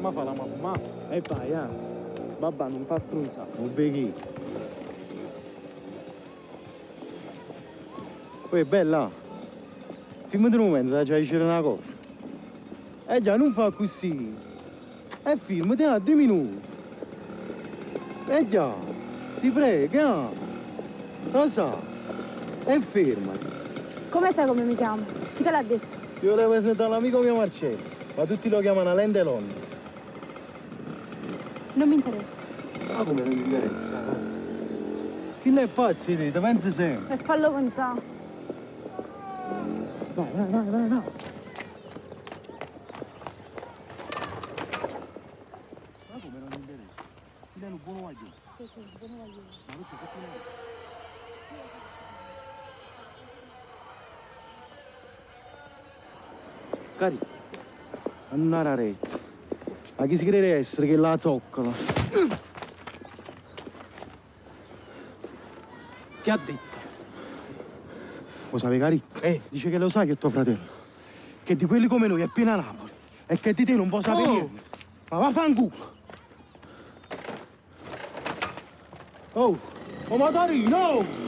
Che fa la fumà? E vai, ah. Babà, nun fa strunzà. Non vedi. Uè, bella. Filmati un momento, c'è dicere una cosa. Eh già, non fa così. E filmati, ah, due minuti. Eh già, ti prego, ah. Lo so. E fermati. Come sai come mi chiamo? Chi te l'ha detto? Ti volevo presentare l'amico mio Marcello, ma tutti lo chiamano Alain Delon. Non mi interessa. Ma come non ti interessa? Chi ne è pazzo di te, ti pensi sempre. E fallo pensare. Vai, vai, vai, vai, vai. Ma come non ti interessa? Chi è un buono guaglione? Sì, sì, buono guaglione. Ma perché che tu ne Carità. Andare a retta. Ma chi si crede essere che la zoccola? Che ha detto? Lo sai, Caritto? Eh. Dice che lo sai che è tuo fratello. Che di quelli come noi è piena Napoli. E che di te non può sapere Oh. niente. Ma vaffanculo! Oh! Oh motorino!